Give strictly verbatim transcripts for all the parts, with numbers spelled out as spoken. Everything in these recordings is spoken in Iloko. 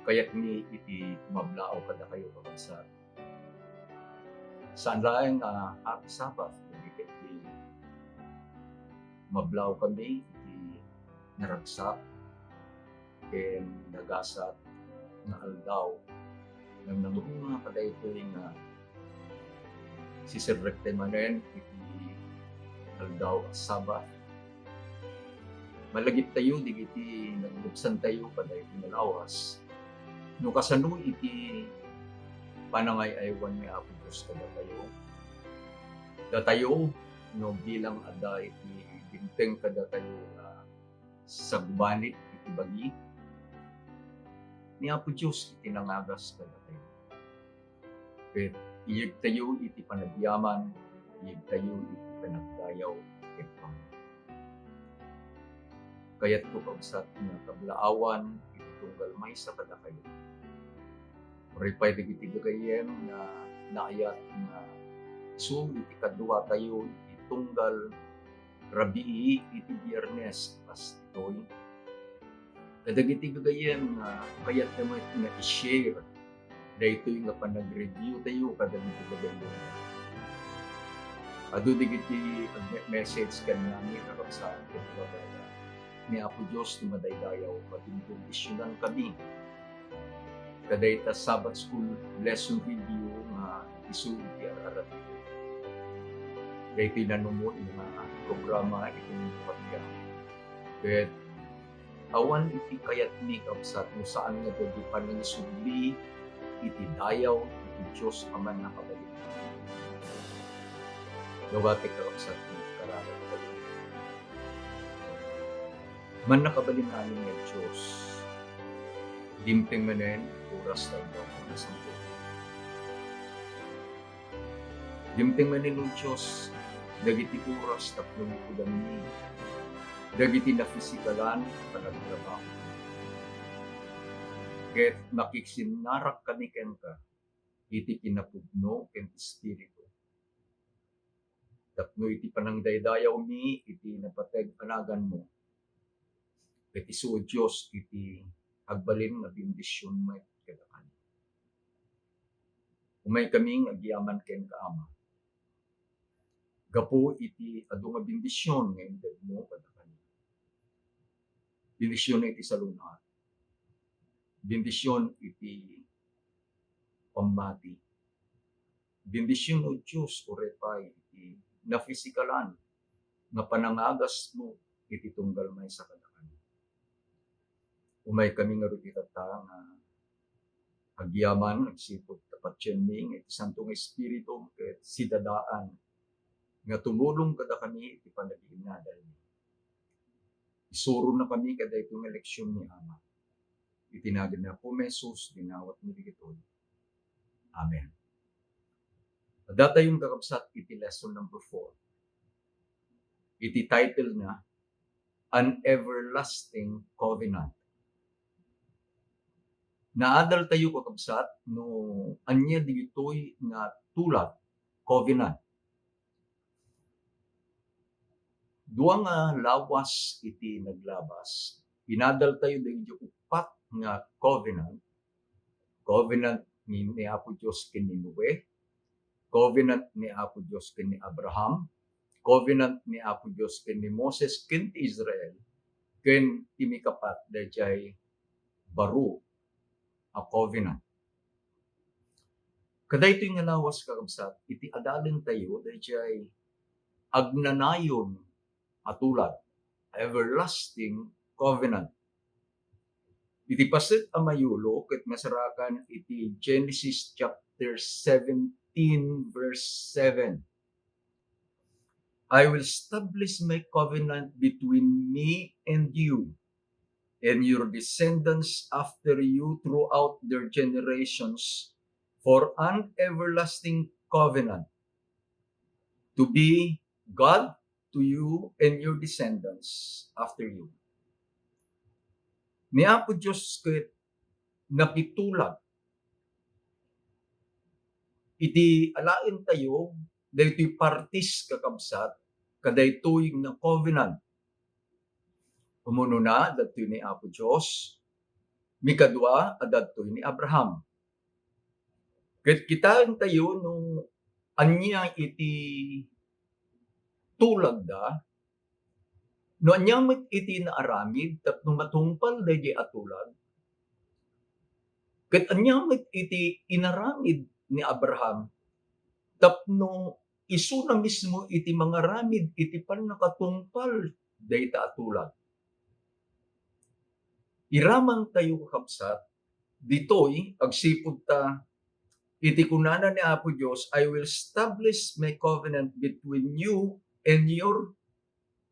Kayatmi iti mablaaw kadakayo, kakabsat. Saan laeng nga Happy Sabbath, dagiti mablaaw kami iti naragsak ken nagasat nga aldaw. Nangnangruna kadaytoy nga siserrektayo manen iti aldaw a Sabbath. Malagiptayo dagiti naglubsantayo kadaytoy nga lawas. No kasano iti panangay-aywan ni Apo Dios kadatayo? Datayo, no bilang adda iti dimteng kadatayo nga sagbanit iti bagi, ni Apo Dios iti nangagas kadatayo. Ket iyegtayo iti panagyaman, iyegtayo iti panagdayaw ket pang-, kayatko, kabsat, nga kablaawan iti tunggal maysa kadakayo. Uray pay dagiti gagayyem nga naayat nga isu iti kaduatayo iti tunggal rabii iti Biernes a kas ditoy. Kadagiti gagayyem nga kayatyo met nga i-share daytoy nga panagreviewtayo kadagiti gagayyem. Adu dagiti agme-message kaniami, kakabsat ken babada. Ni Apo Dios ti madaydayaw, pati bendisionan kami kadayta Sabbath School lesson video nga isu iti ar-aramid. Daytoy nanumod nga programa iti Numatia. Ket awan iti kayatmi, kabsat, no saan nga dagiti panangisubli iti dayaw iti Dios a Mannakabalin. Dawati, kakabsat, ti kararag. Mannakabalin amin nga Dios, dimteng manen oras ti aldaw a nasanto. Dimteng manen, O Dios, dagiti oras tapno likudanmi dagiti nafisikalan a panagtrabaho. Ket makisinnarak kami kenka iti kinapudno ken espiritu. Tapno iti panangdaydayawmi iti napateg a naganmo, ket isu, O Dios, iti agbalin nga bendision met kadakami. Umaykami nga agyaman kenka, Ama, gapu iti adu nga bendision nga intedmo kadakami. Bendision iti salun-at. Bendision iti pammati. Bendision, O Dios, uray pay iti nafisikalan nga panangagasmo iti tunggal maysa kadakami. Umaykami ngarud itatta nga agyaman, agsipud ta patienmi nga iti Santo nga Espiritu ket sidadaan nga tumulong kadakami iti panagiinnadalmi. Isuronnakami kadaytoy nga leksion ni Ama. Iti nagan ni Apo Jesus, dinawatmi dagitoy. Amen. Addatayon, kakabsat, iti lesson number four. Iti title na, An Everlasting Covenant. Naadaltayo, kakabsat, no ania dagitoy nga tulad, covenant. Dua nga lawas iti naglabas. Inadaltayo dagiti uppat nga covenant. Covenant ni, ni Apo Dios ken ni Noe, covenant ni Apo Dios ken ni Abraham, covenant ni Apo Dios ken ni Moses ken ti Israel, ken ti mikapat daydiay baro a covenant. Kadaytoy nga lawas, kakabsat, iti adalentayo daydiay agnanayon a tulad, everlasting covenant. Iti paset a mayulo ket masarakan iti Genesis chapter seventeen, verse seven. "I will establish my covenant between me and you and your descendants after you throughout their generations for an everlasting covenant, to be God to you and your descendants after you." Ni Apo Dios ket nakitulad iti alaentayo daytoy partis, kakabsat, kadaytoy nga covenant. Umunona, dagitoy ni Apo Dios, Mikadua, adda ditoy ni Abraham. Ket kitaentayo no ania iti tulagda, no ania met iti naaramid tapno matungpal daydiay a tulag, ket ania met iti inaramid ni Abraham tapno isuna mismo iti mangaramid iti pannakatungpal dayta a tulag. Iramantayo, kakabsat, ditoy agsipud ta iti kunana ni Apo Dios, "I will establish my covenant between you and your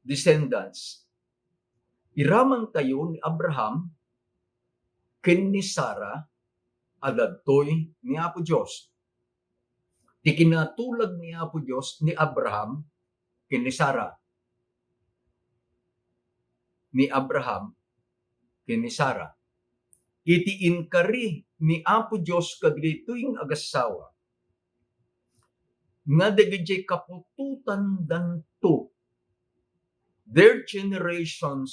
descendants." Iramantayo ni Abraham ken ni Sara a dadtoy ni Apo Dios. Ti kinatulag ni Apo Dios ni Abraham ken ni Sara. Ni Abraham ken ni Sara. Iti inkari ni Apo Dios kadagitoy nga agassawa, nga dagiti kaputotandanto, their generations,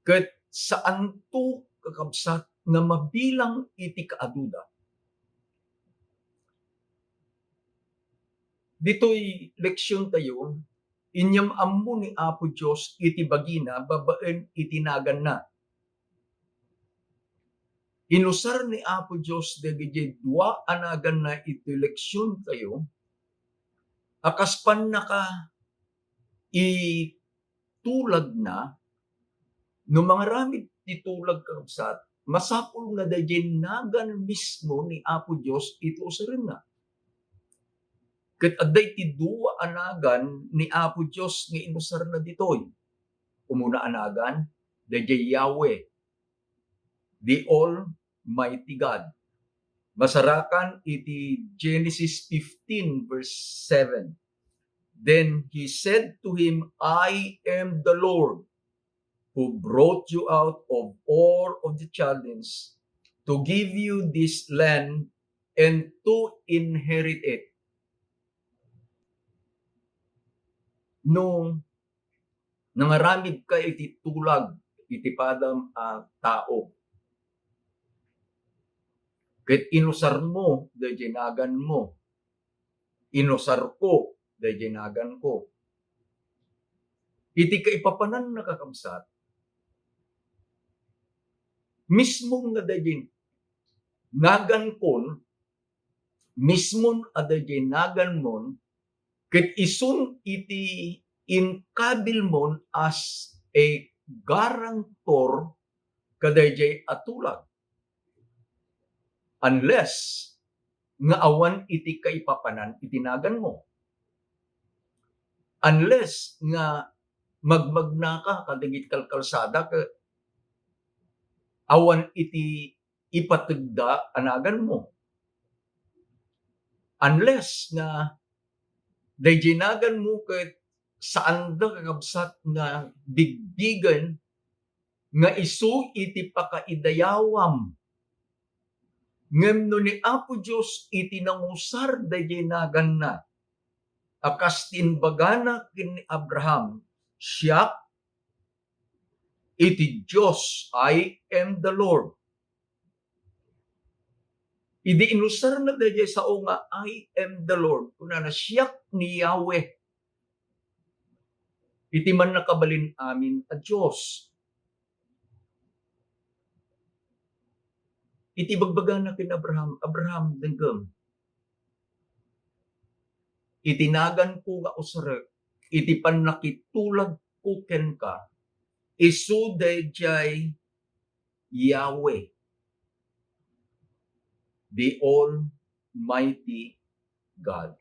ket saanto, kakabsat, nga mabilang iti kaaduda. Ditoy leksiontayo, inyam-ammo ni Apo Dios iti bagina babaen iti naganna. Inusar ni Apo Dios dagiti dua a naganna iti leksiontayo a kas pannaka i tulagna. No mangaramid ti tulag, kakabsat, masapul nga daydiay nagan mismo ni Apo Dios iti usarenna. Ket adda iti dua a nagan ni Apo Dios nga inusarna ditoy. Umuna a nagan, daydiay Yahweh, the Almighty God. Masarakan iti Genesis fifteen verse seven. Then he said to him, "I am the Lord who brought you out of Ur of the Chaldeans to give you this land and to inherit it." No nangaramid ka iti tulag iti padam a tao, ket inusarmo daydiay naganmo, inusarko daydiay naganko. Iti kaipapananna, kakabsat, mismo nga daydiay nagankon, mismon a daydiay naganmon, ket isun iti inkabilmon as a guarantor kadaydiay a tulag. Unless nga awan iti kaipapanan iti naganmo. Unless nga magmagnaka kadagiti kalkalsada ket awan iti ipategda a naganmo. Unless nga daydiay naganmo ket saanda, kakabsat, nga bigbigen nga isu iti pakaidayawam. Ngem no ni Apo Dios iti nangusar daydiay naganna, a kas ti imbagana ken ni Abraham, "Siak iti Dios, I am the Lord." Idi inusarna daydiay sao nga, "I am the Lord," kunana, "Siak ni Yahweh, iti mannakabalin amin a Dios." Iti bagbagana ken Abraham, "Abraham, denggem, iti naganko nga usarek, iti pannakitulagko kenka, isu daydiay Yahweh, the Almighty God."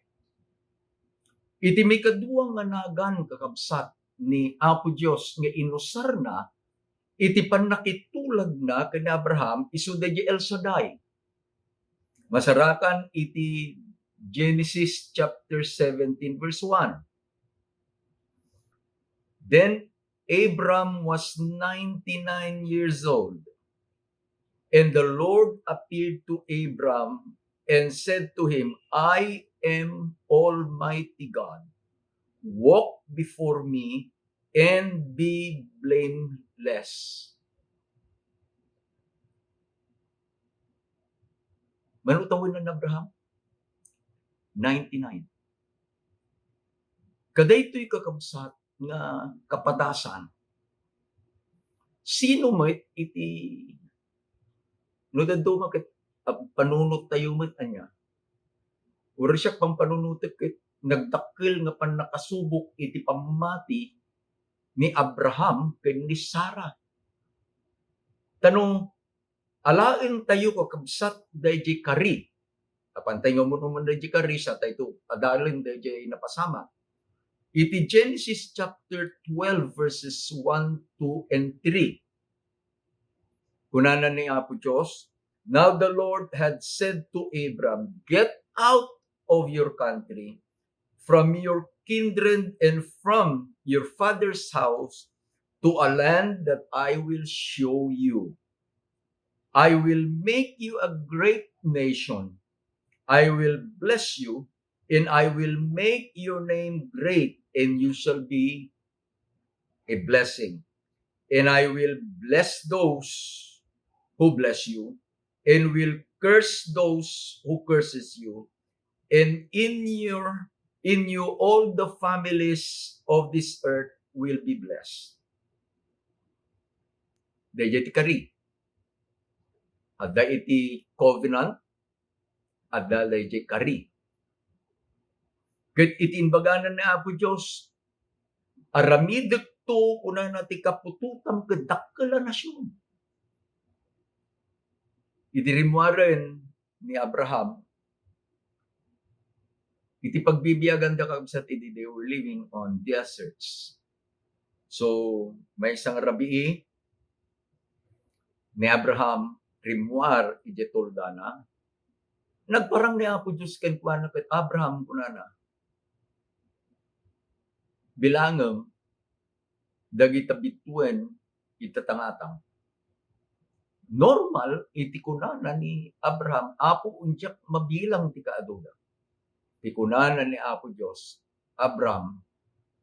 Iti mikadua nga nagan, kakabsat, ni Apo Dios nga inusarna iti pannakitulagna ken ni Abraham, isu daydiay El Shaddai. Masarakan iti Genesis chapter seventeen, verse one. Then Abram was ninety-nine years old, and the Lord appeared to Abram and said to him, "I am Almighty God. Walk before me and be blameless." Mano tawen ni Abraham? Ninety-nine. Kadaytoy, kakabsat, nga kapadasan. Sino met iti, no dadduma ket, ah, panunottayo met ania? Uray siak pampanunotek ket nagdakkel nga pannakasubok iti pammati ni Abraham ken ni Sara. Ta no alaentayo, kakabsat, daydiay kari. Apantay nga umun-umun daydiay kari, satayto adalen daydiay napasamak. Iti Genesis chapter twelve, verses one, two, and three. Kunana ni Apo Dios, "Now the Lord had said to Abram, 'Get out of your country, from your kindred, and from your father's house, to a land that I will show you. I will make you a great nation. I will bless you, and I will make your name great, and you shall be a blessing. And I will bless those who bless you, and will curse those who curses you. And in your, in you all the families of this earth will be blessed.'" Daydiay ti kari. Adda iti covenant, adda daydiay kari. Ket iti imbagana ni Apo Dios, "Aramidekto," kunana, "ti kaputotam ket dakkel a nasion." Iti rimmuaren ni Abraham, iti pagbibiaganda, kakabsat, idi they were living on deserts. So, maysa nga rabii, ni Abraham rimmuar idiay tuldana. Nagparang ni Apo Dios kenkuana ket, "Abraham," kunana, "bilangem dagita bituen ita tangatang." Normal iti kunana ni Abraham, "Apo, diak mabilang ti kaaduda." Ti kunana ni Apo Dios, "Abram,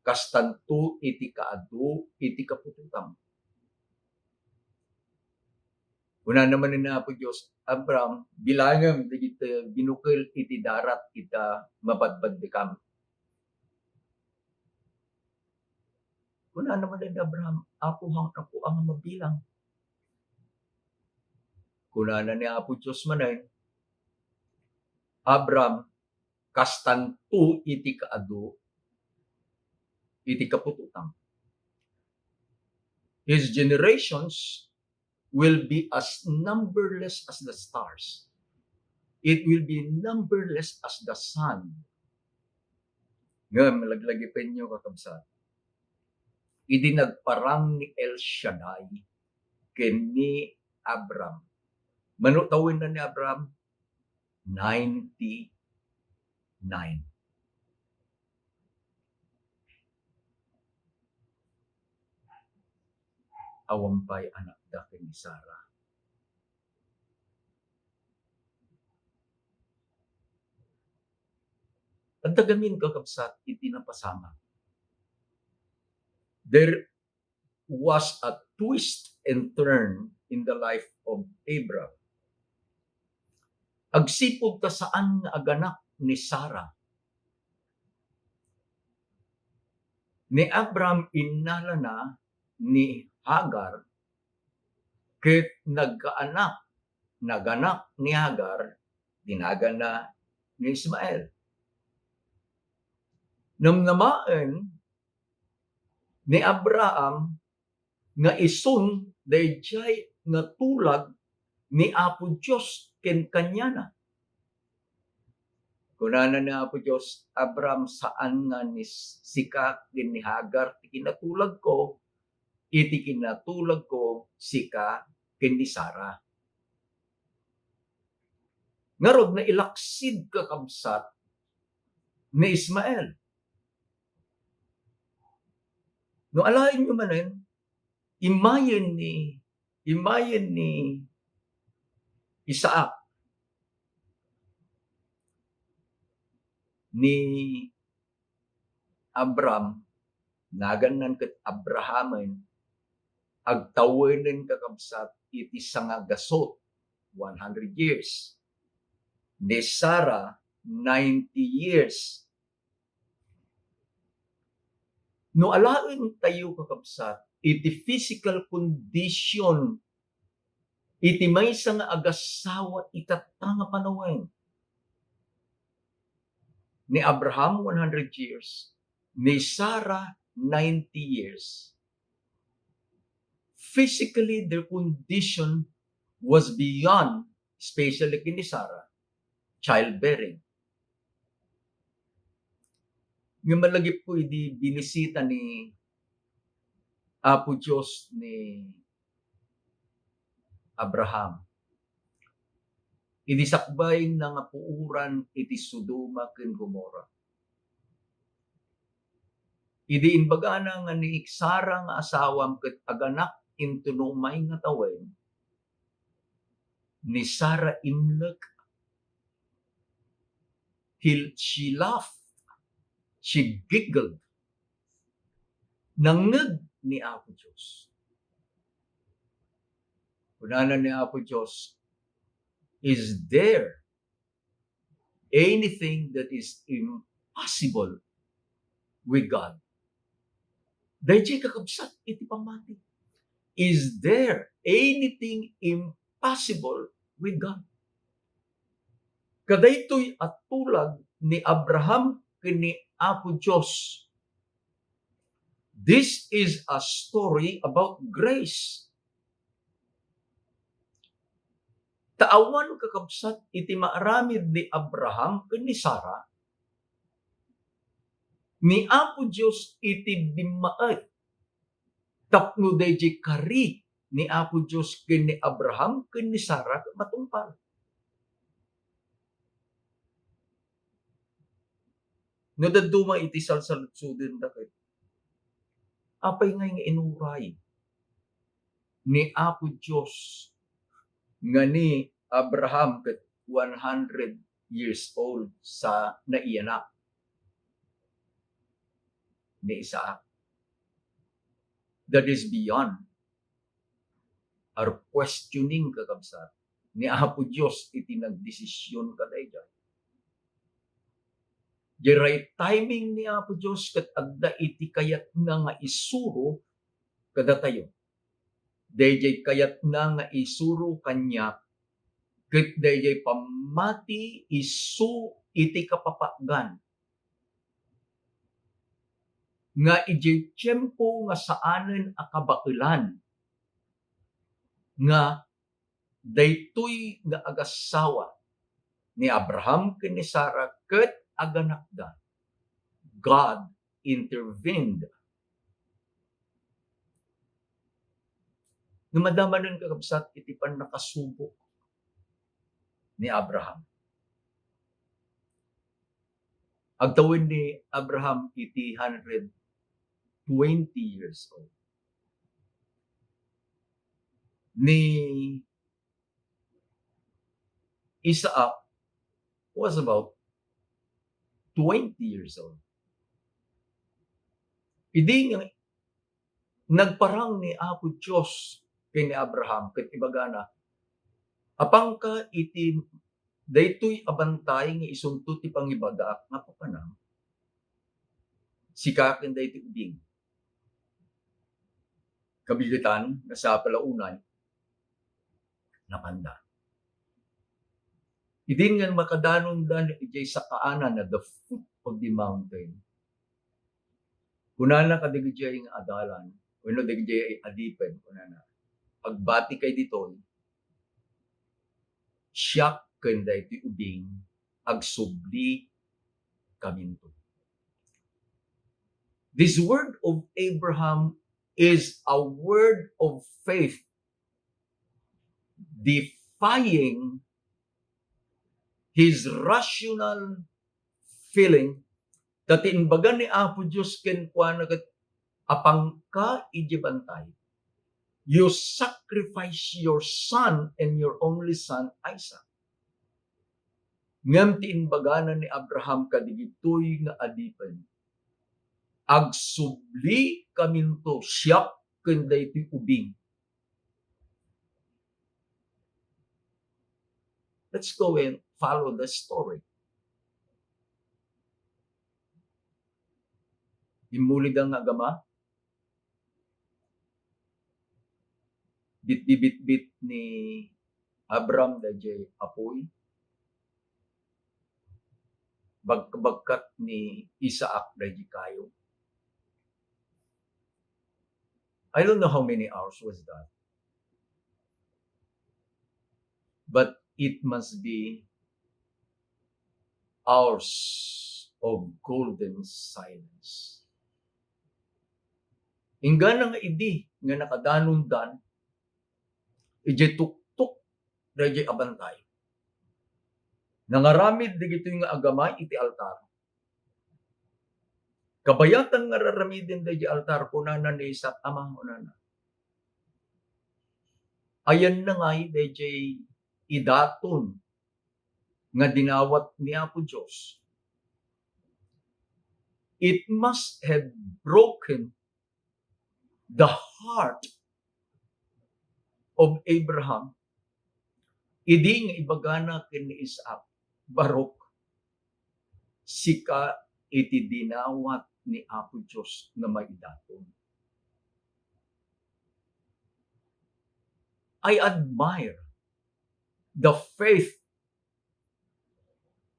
kastanto iti kaadu iti kaputotam." Kunana manen ni Apo Dios, "Abram, bilangem dagiti binukel iti darat ita mabadbaddekam." Kunana manen ni Abraham, "Apo, haanko a mabilang." Kunana ni Apo Dios manen, "Abram, kastanto iti kaadu iti kaputotam. His generations will be as numberless as the stars. It will be numberless as the sand." Ngem, laglagipenyo, kakabsat, idi nagparang ni El Shaddai ken ni Abram, mano tawenna ni Abram? Ninety-nine. Awan pay anakda ken ni Sara. Adda gamin, kakabsat, iti napasamak. There was a twist and turn in the life of Abram. Agsipud ta saan nga aganak ni Sara, ni Abram innalana ni Hagar, ket nagkaanak, naganak ni Hagar, dinaganna ni Ismael. Namnamaen ni Abraham nga isun daydiay nga tulag ni Apo Dios ken kaniana. Kunana ni Apo Dios, "Abram, saan nga ni sika ken ni Hagar ti kinatulagko, iti kinatulagko sika ken ni Sara." Ngarud, nailaksid, kakabsat, ni Ismael. No alaenyo manen, imayen ni, imayen ni Isaac, ni Abram, nagannan ket Abrahamen, agtawenen, kakabsat, iti sangagasut, one hundred years. ni Sarah, ninety years. No alaentayo, kakabsat, iti physical condition iti maysa nga agassawa itatta nga panawen, ni Abraham, one hundred years, ni Sarah, ninety years. Physically, their condition was beyond, especially ken ni Sarah, childbearing. Ngem malagipko idi binisita ni Apo Dios ni Abraham idi sakbayna nga puoran iti Sodoma ken Gomorra. Idi imbagana nga ni Sarah nga asawam ket aganak intono umay nga tawen, ni Sarah imlek. He, she laughed. She giggled. Nangngeg ni Apo Dios. Kunana ni Apo Dios, "Is there anything that is impossible with God?" Daydiay, kakabsat, iti pammati. Is there anything impossible with God? Kadaytoy a tulag ni Abraham ken ni Apo Dios. This is a story about grace. Ta awan, kakabsat, iti maaramid ni Abraham ken ni Sarah, ni Apo Dios iti bimmaet tapno daydiay kari ni Apo Dios ken ni Abraham ken ni Sarah matungpal. No dadduma iti salsaludsoden da ket, apay ngay nga inuray ni Apo Dios nga ni Abraham ket one hundred years old sa naiyanak ni Isaac? That is beyond our questioning, kakabsat, ni Apo Dios iti nagdesisyon kadaydiay. Di right timing ni Apo Dios ket adda iti kayatna nga isuro kadatayo. Daydiay kayatna nga isuro kaniak ket daydiay pammati isu iti kapapagan nga idiay tiempo nga saanen a kabaelan nga daytoy nga agassawa ni Abraham ken ni Sarah ket aganakda, God intervened. Nga madamanen, kakabsat, iti pannakasubok ni Abraham. Agtawen ni Abraham iti hundred twenty years old. Ni Isaac was about twenty years old. Idi nga nagparang ni Apo Dios ken ni Abraham ket ibagana, "Apanka iti daytoy a bantay nga isunto ti pangibagak nga papanam, sika ken daytoy ubing." Kabigetan, nasapul a unay, napanda. Idin nga makadanonda idiay sakaanan, at the foot of the mountain, kunana kadagiti nga adalan, wenno dagiti adipen, kunana, "Agbatikay ditoy, siak ken daytoy ubing, agsubli kaminto." This word of Abraham is a word of faith, defying his rational feeling, ta ti imbaga ni Apo Dios kenkuana ket, "Apanka idiay bantay, you sacrifice your son and your only son, Isaac." Ngem ti imbagana ni Abraham kadigitoy nga adipen, "Agsubli kaminto, siak ken daytoy ubing." Let's go and follow the story. Immulida nga agama, bitbibitbit ni Abram dayjay apuy, bagkabagkat ni Isaac dayjay kayo. I don't know how many hours was that. But it must be hours of golden silence. Inggana nga idi nga nakadanondan, idiay tuktok dayjay a bantay, nangaramid dagitoy nga agama iti altar. Kabayatan nga raramiden dayjay altar, kunana ni Isaac, "Ama," kunana, "ayanna ngay dayjay idaton nga dinawat ni Apo Dios?" It must have broken the heart of Abraham idi nga ibagana ken ni Isaac, "Barok, sika iti dinawat ni Apo Dios nga maidaton." I admire the faith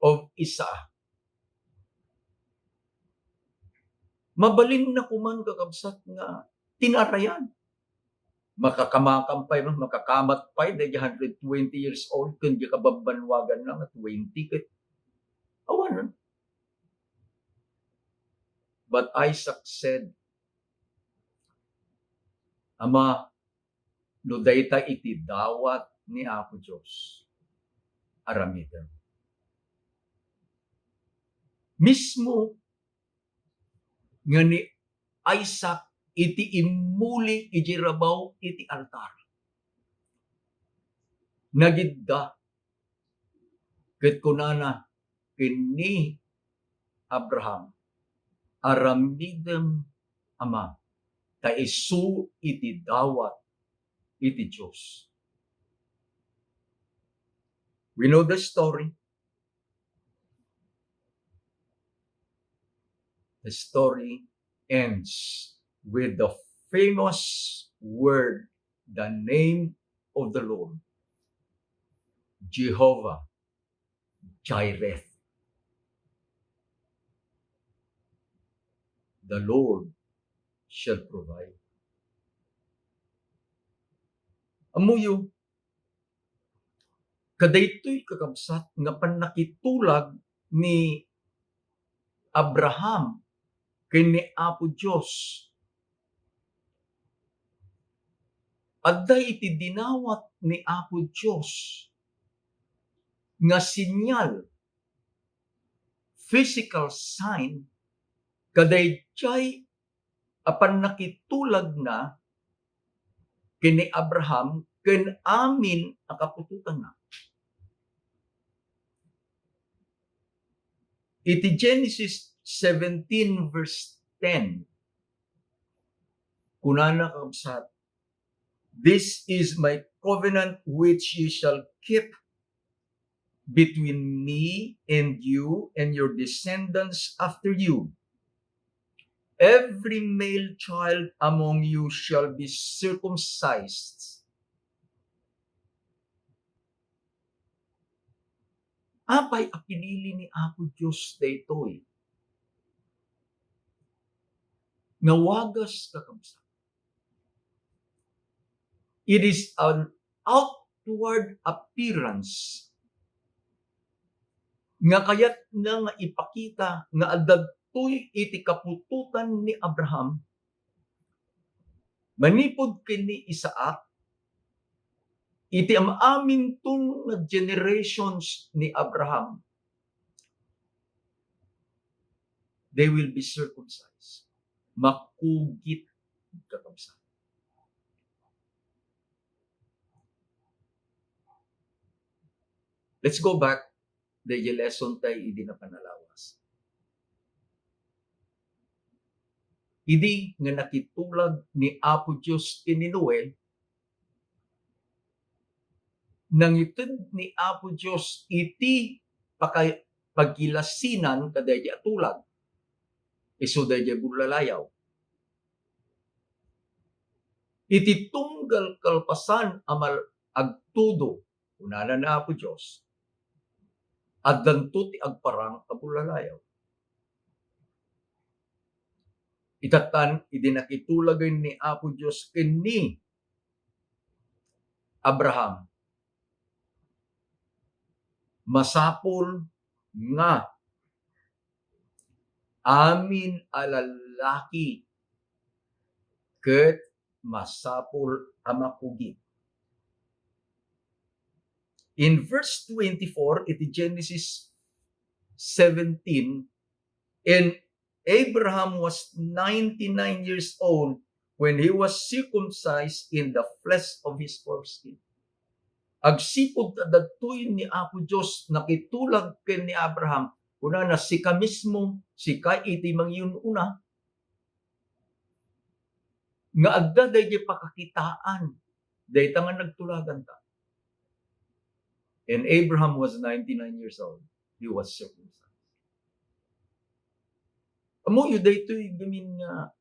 of Isaac. Mabalinna koman, kakabsat, nga tinarayan. Makakamakam pay, makakamat pay, dayjay hundred twenty years old, ken di kababbanwaganna nga twenty ket awanen. But Isaac said, "Ama, no dayta iti dawat ni Apo Dios, aramidem." Mismo nga ni Isaac iti immuli iti rabaw iti altar, nagidda ket kunana ken ni Abraham, "Aramidem, Ama, ta isu iti dawat iti Dios." We know the story. The story ends with the famous word, the name of the Lord, Jehovah Jireh. The Lord shall provide. Ammoyo, kadaytoy, kakabsat, nga pannakitulag ni Abraham ken ni Apo Dios. Adda iti dinawat ni Apo Dios nga sinyal, physical sign, kadaydiay a pannakitulagna ken ni Abraham ken amin a kaputotanna. Iti Genesis seventeen verse ten, kunana, kakabsat, "This is my covenant which you shall keep between me and you and your descendants after you. Every male child among you shall be circumcised." Apay a pinili ni Apo Dios daytoy nga wagas, kakabsat? It is an outward appearance nga kayatna nga ipakita nga adda daytoy iti kaputotan ni Abraham, manipud ken ni Isaac, iti am-aminton nga generations ni Abraham, they will be circumcised. Makugit, kakabsat. Let's go back dayjay lesson tayo idi napan a lawas. Idi nga nakitulag ni Apo Dios ken ni Noe, nangited ni Apo Dios iti paka-, pagkilasinan kadaydi a tulag. Isu daydi a bullalayaw. Iti tunggal kalpasan a mal-, agtudo, kunana ni Apo Dios, addanto ti agparang a bullalayaw. Itattan idi nakitulagen ni Apo Dios ken ni Abraham, masapul nga amin a lallaki ket masapul a makugit. In verse twenty-four iti Genesis seventeen, "And Abraham was ninety-nine years old when he was circumcised in the flesh of his foreskin." Agsipud ta adtoy ni Apo Dios nakitulag ken ni Abraham, kunana, "Sika mismo, sika iti mangiun-una." Nga adda daydi pakakitaan dayta nga nagtulaganta. And Abraham was ninety-nine years old. He was circumcised. Ammoyo, daytoy gamin nga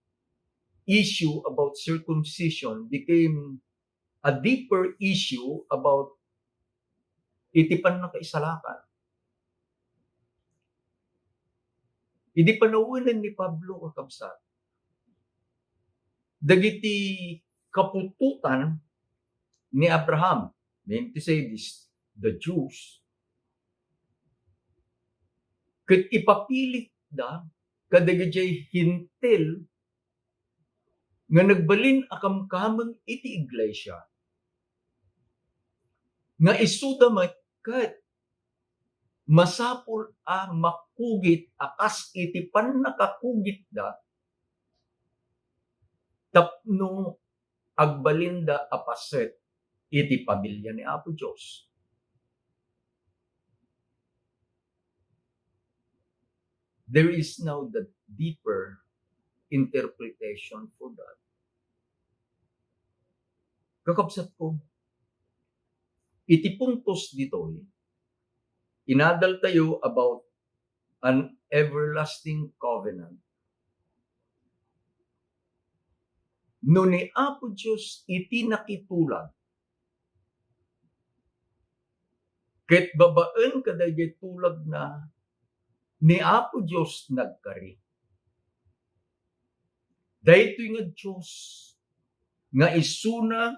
issue about circumcision became a deeper issue about iti pannakaisalakan. Idi panawen ni Pablo, kakabsat, dagiti kaputotan ni Abraham, mean to say this, the Jews, ket ipapilitda kadagiti Hentil nga nagbalin a kamkameng iti iglesia, nga isuda met ket masapul a makugit a kas iti pannakakugitda tapno agbalinda a paset iti pamilia ni Apo Dios. There is now the deeper interpretation for that. Kakabsatko, iti puntos ditoy, inadaltayo about an everlasting covenant. No ni Apo Dios iti nakitulag, ket babaen kadaydiay tulagna, ni Apo Dios nagkari. Daytoy nga Dios nga isuna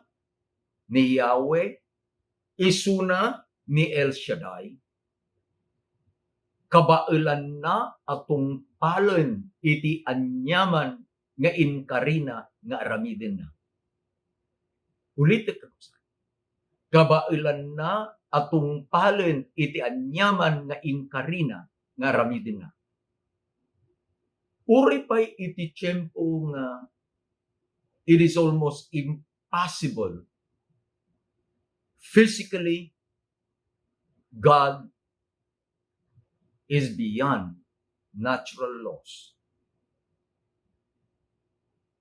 ni Yahweh, isuna ni El Shaddai, kabaelanna a tungpalen iti aniaman nga inkarina nga aramidenna. Ulitek, kakabsat. Kabaelanna a tungpalen iti aniaman nga inkarina nga aramidenna. Uray pay iti tiempo nga it is almost impossible physically, God is beyond natural laws.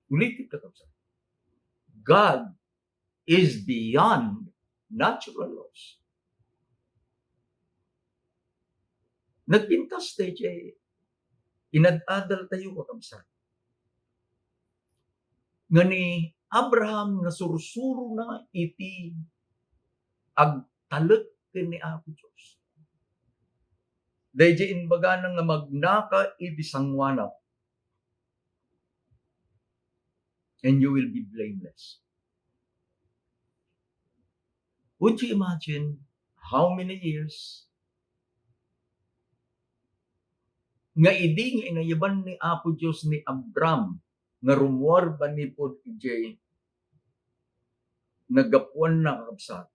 Ulitek, kakabsat. God is beyond natural laws. Nagpintas daydiay inad-adaltayo, kakabsat, nga ni Abraham nasursurona iti agtalek ken ni Apo Dios. Daydiay imbagana nga, "Magnaka iti sangoanak, and you will be blameless." Would you imagine how many years nga idi nga inayaban ni Apo Dios ni Abram nga rummuar manipud idiay naggapuanna, kakabsat,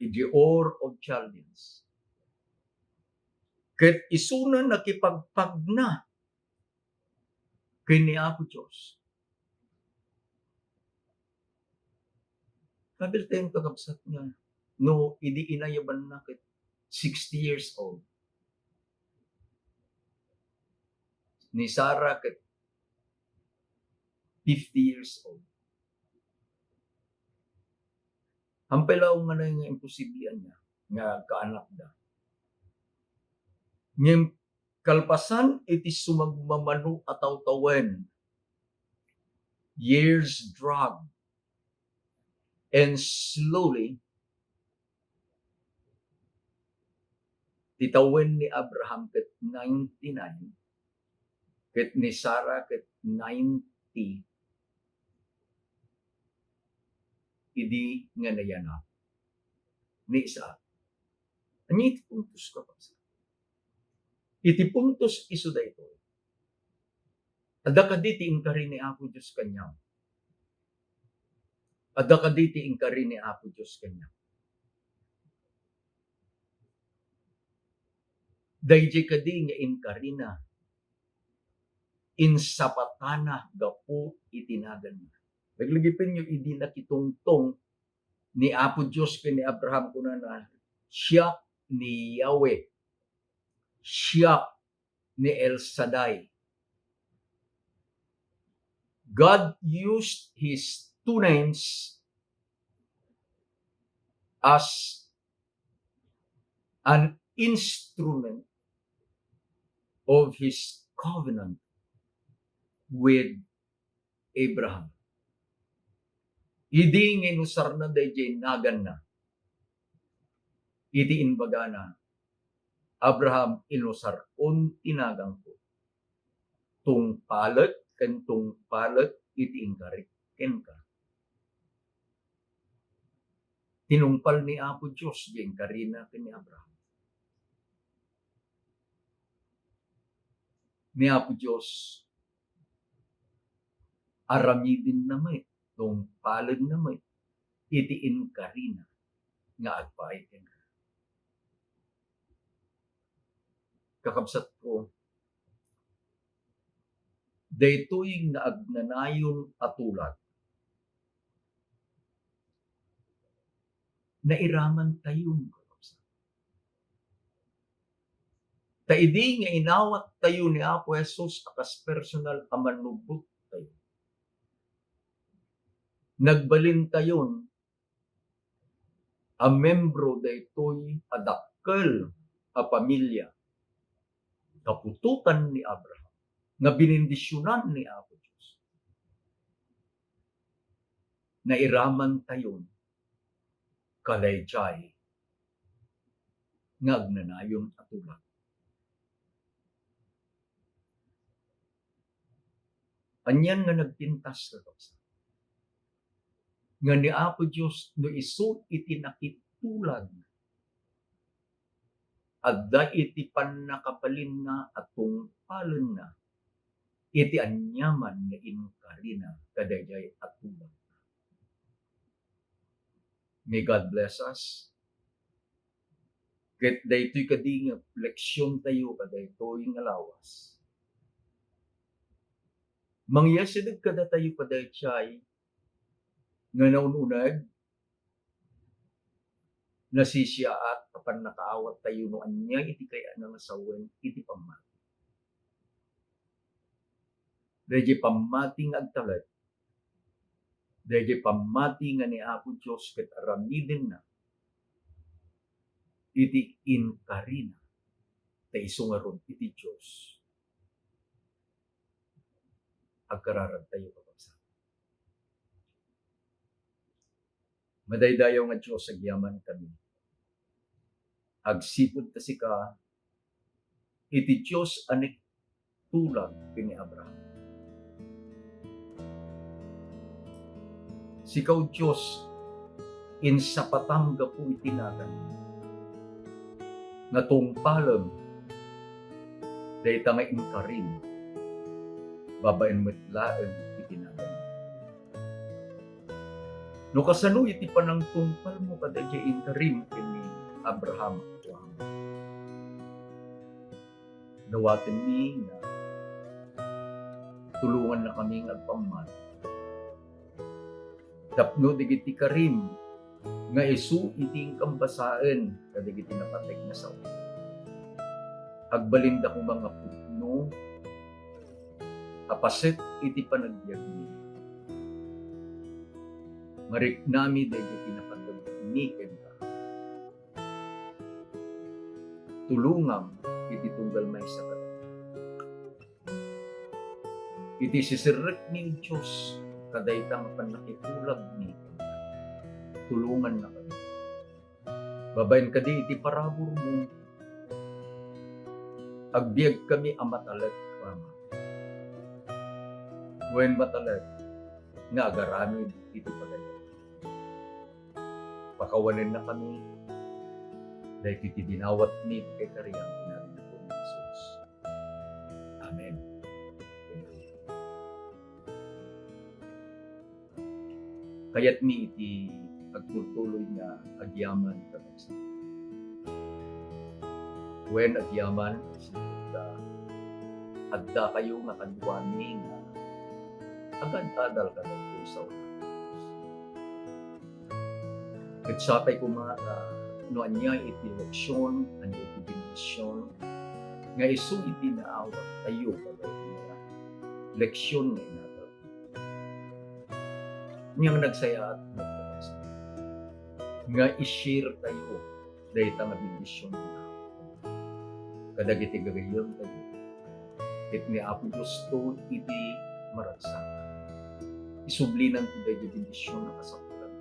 idiay Ur of Chaldeans. Ket isuna nakipagpagna ken ni Apo Dios. Kabilten, kakabsat, nga no idi inayabanna ket sixty years old, ni Sarah ket fifty years old. Hampay laeng nga imposible ania nga agkaanakda. Ngem kalpasan iti sumagmamano a tawtawen, years drag, and slowly, ti tawen ni Abraham ket ninety-nine, ket ni Sara ket ninety, idi nga nayanak ni Isaac. Ania iti puntos, kakabsat? Iti puntos isu daytoy. Adda kadi ti inkari ni Apo Dios kaniam? Adda kadi ti inkari ni Apo Dios kaniam? Daydiay kadi nga inkarina, insapatana gapu iti naganna. Laglagipenyo idi nakitungtong ni Apo Dios ken ni Abraham, kunana, "Siak ni Yahweh, siak ni El Shaddai." God used his two names as an instrument of his covenant with Abraham. Idi nga inusarna daydiay naganna, iti imbagana, "Abraham, inusarkon ti naganko. Tungpalek ken tungpalek iti inkarik kenka." Tinungpal ni Apo Dios diay inkarina ken ni Abraham. Ni Apo Dios, aramidenna met, tungpalenna met iti inkarina nga agpaay kenka. Kakabsatko, daytoy nga agnanayon a tulag, nairamantayon, kakabsat. Ta idi nga inawattayo ni Apo Jesus a kas personal a mannubottayo, nagbalintayon a membro daytoy a dakkel a pamilia, kaputotan ni Abraham, nga binindisionan ni Apo Dios. Nairamantayon kadaydiay nga agnanayon a tulag. Anian nga nagpintas, kakabsat? Nga ni Apo Dios, no isu iti nakitulag, adda iti pannakabalinna a tungpalenna iti aniaman nga inkarina kadaydiay a tulagna. May God bless us. Ket daytoy kadi nga leksiontayo kadaytoy nga lawas. Mangyasideg kadatayo kadaydiay nga naun-uneg, nasisiaat a pannakaawattayo no ania iti kayatna nga sawen iti pammati. Daydiay pammati nga agtalek, daydiay pammati nga ni Apo Dios ket aramidenna iti inkarina, ta isu ngarud iti Dios. Agkararagtayo, kakabsat. Madaydayaw nga Dios, agyamankami. Agsipud ta sika iti Dios a nagtulag ken ni Abraham. Sika, O Dios, insapatam gapu iti nagan nga tungpalem dayta nga inkarim babaen met laeng iti nagan. No kasano iti panangtungpalmo kadaydiay inkarim ken ni Abraham, Apo Ama? Dawatenmi nga tulongannakami nga agpammati tapno dagiti karim nga isu iti inkambasaen kadagiti napateg nga sao. Agbalinda koma nga pudno a paset iti panagbiagmi. Mariknami dagiti napateg kenka. Tulongam iti tunggal maysa kadakayo. Iti siserrekmi, O Dios, kadayta nga pannakitulagmi kenka, tulongannakami. Babaen kadi iti paraburmo, agbiagkami a matalek, Ama. Wen matalek nga agaramid iti pagayam. Pakawanennakami daytoy ti dinawatmi iti kaikariam, iti nagan ni Jesus. Amen. Kayatmi iti agtultuloy nga agyaman, kabagsak. Wen agyaman, sinta addakayo nga kaduami nga agad-adal kadagitoy saonak. Ket sapay koma nga no ania iti leksion, ania iti bendision nga isu iti naawat tayo kadagiti nga leksion nga inadal. Ania nga nagsayaat, nga i-share tayo dayta nga bendision kadagiti gagayyem tayo. Ket ni Apo Dios to iti maragsak. Isublinan to daydi bendision a kasapulan.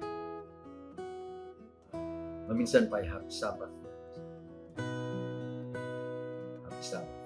Maminsan pay, Happy Sabbath. Happy Sabbath.